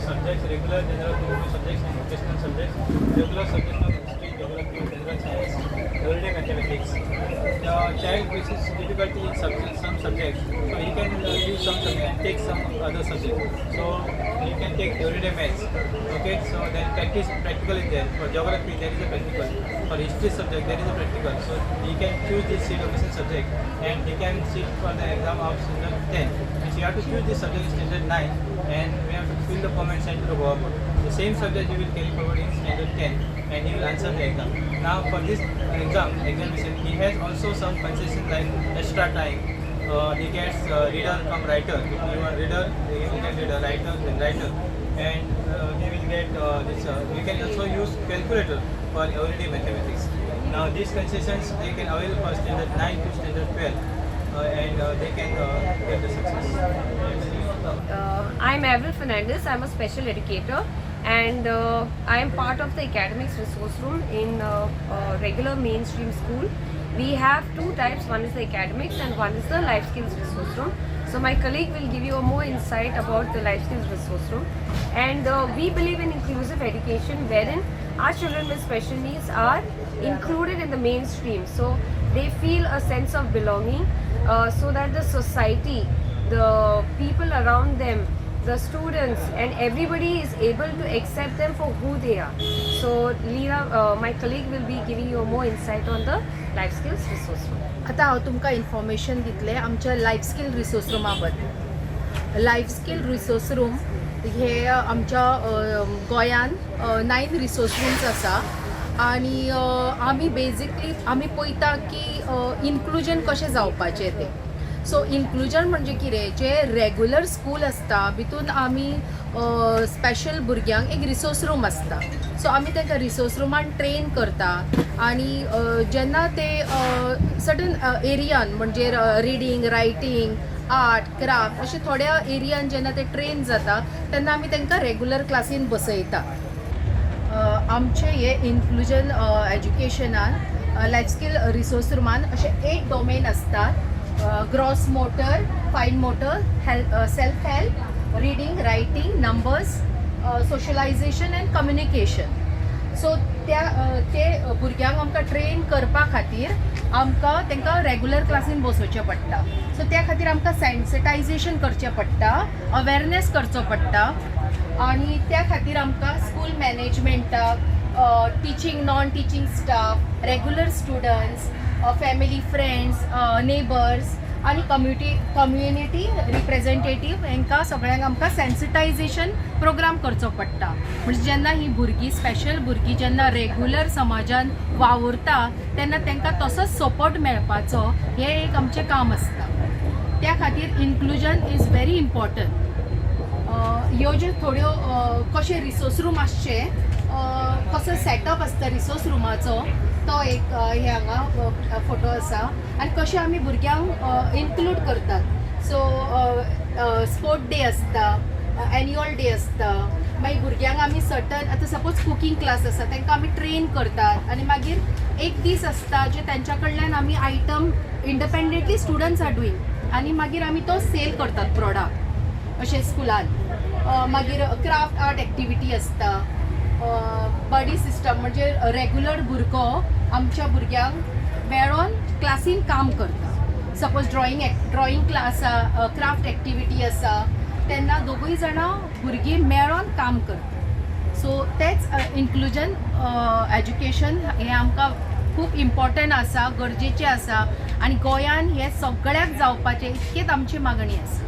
subjects, regular general subjects and vocational subjects. Regular subjects of history, geography, general science, everyday mathematics. The child faces difficulty in subject, some subjects, so he can leave some subject and take some other subject. So he can take everyday maths. Okay, so then practice practical is there. For geography there is a practical. For history subject there is a practical. So he can choose this education subject and he can sit for the exam of standard 10. Means you have to choose this subject in standard 9 and we have to fill the form and send to the Goa board. The same subject he will carry forward in standard 10 and he will answer the exam. Now for this examination, he has also some concession like extra time. He gets reader cum writer. If you are reader, he will get reader, writer, then writer. And he will get this. We can also use calculator for everyday mathematics. Now these concessions they can avail for standard 9 to standard 12, and they can get the success. I'm Avril Fernandez. I'm a special educator and I am part of the academics resource room in regular mainstream school. We have two types: one is the academics and one is the life skills resource room. So my colleague will give you a more insight about the life skills resource room. And we believe in inclusive education, wherein our children with special needs are included in the mainstream. So they feel a sense of belonging, so that the society, the people around them, the students and everybody is able to accept them for who they are. So Leela, my colleague, will be giving you more insight on the life skills resource room. आतां हांव तुमकां information दितलें आमच्या life skill resource Ruma बद्दल. Life skill resource room हे आमच्या गोंयान nine resource rooms आसा आनी आमी बेजिकली आमी पळयता की इन्क्लुजन कशें जावपाचें तें. सो इन्क्लुजन म्हणजे कितें, जे रेगुलर स्कूल आसता भितून आमी स्पेशल भुरग्यांक एक रिसोर्स रूम आसता. सो आमी तांकां रिसोर्स रुमान ट्रेन करता आनी जेन्ना ते सर्टन एरियान, म्हणजे रिडींग, रायटींग, आर्ट, क्राफ्ट अशे थोड्या एरियान जेन्ना ते ट्रेन जाता तेन्ना आमी तांकां रेगुलर क्लासीन बसयता. आमचे हे इन्क्लुजन एज्युकेशनान लायफ स्कील रिसोर्स रुमान अशे एट डोमेन आसतात: gross motor, fine motor, help, self help, reading, writing, numbers, socialization and communication. So त्या ते भुरग्यांक आमकां ट्रेन करपा खातीर आमकां तांकां रेगुलर क्लासीन बसोवचें पडटा. सो त्या खातीर आमकां सेन्सिटायजेशन करचें पडटा, अवेरनेस करचो पडटा आनी त्या खातीर आमकां school मॅनेजमेंटाक, teaching, non teaching staff, regular students, family, friends, neighbours आनी कम्युनिटी रिप्रेझेंटेटीव हांकां सगळ्यांक आमकां सेन्सिटायजेशन प्रोग्राम करचो पडटा. म्हणजे जेन्ना ही भुरगीं, स्पेशल भुरगीं जेन्ना रेगुलर समाजान वावुरता तेन्ना तांकां तसोच सपोर्ट मेळपाचो हें एक आमचें काम आसता. त्या खातीर इन्क्लुजन is very important. ह्यो ज्यो थोड्यो कशे रिसोर्स रूम आसचे, कसो सेटअप आसता रिसोर्स रुमाचो, तो एक हे हांगा फोटो आसा आनी कशें आमी भुरग्यांक इन्क्लूड करतात. सो स्पोर्ट डे आसता, एन्युअल डे आसता, मागीर भुरग्यांक आमी सर्टन, आतां सपोज कुकींग क्लास आसा, तांकां आमी ट्रेन करतात आनी मागीर एक दीस आसता जे तांच्या कडल्यान आमी item independently students are doing आनी मागीर आमी तो सेल करतात प्रोडक्ट अशें स्कुलान. मागीर क्राफ्ट आर्ट एक्टिविटी आसता, बडी सिस्टम, म्हणजे रेगुलर भुरगो आमच्या भुरग्यांक मेळोन क्लासीन काम करता. Suppose drawing class, craft activity आसा तेन्ना दोगूय जाणां भुरगीं मेळोन काम करता. सो तेच इन्क्लुजन एज्युकेशन हें आमकां खूब इम्पॉर्टंट आसा, गरजेचें आसा आनी गोंयान हें सगळ्याक जावपाचें इतकेच आमची मागणी आसा.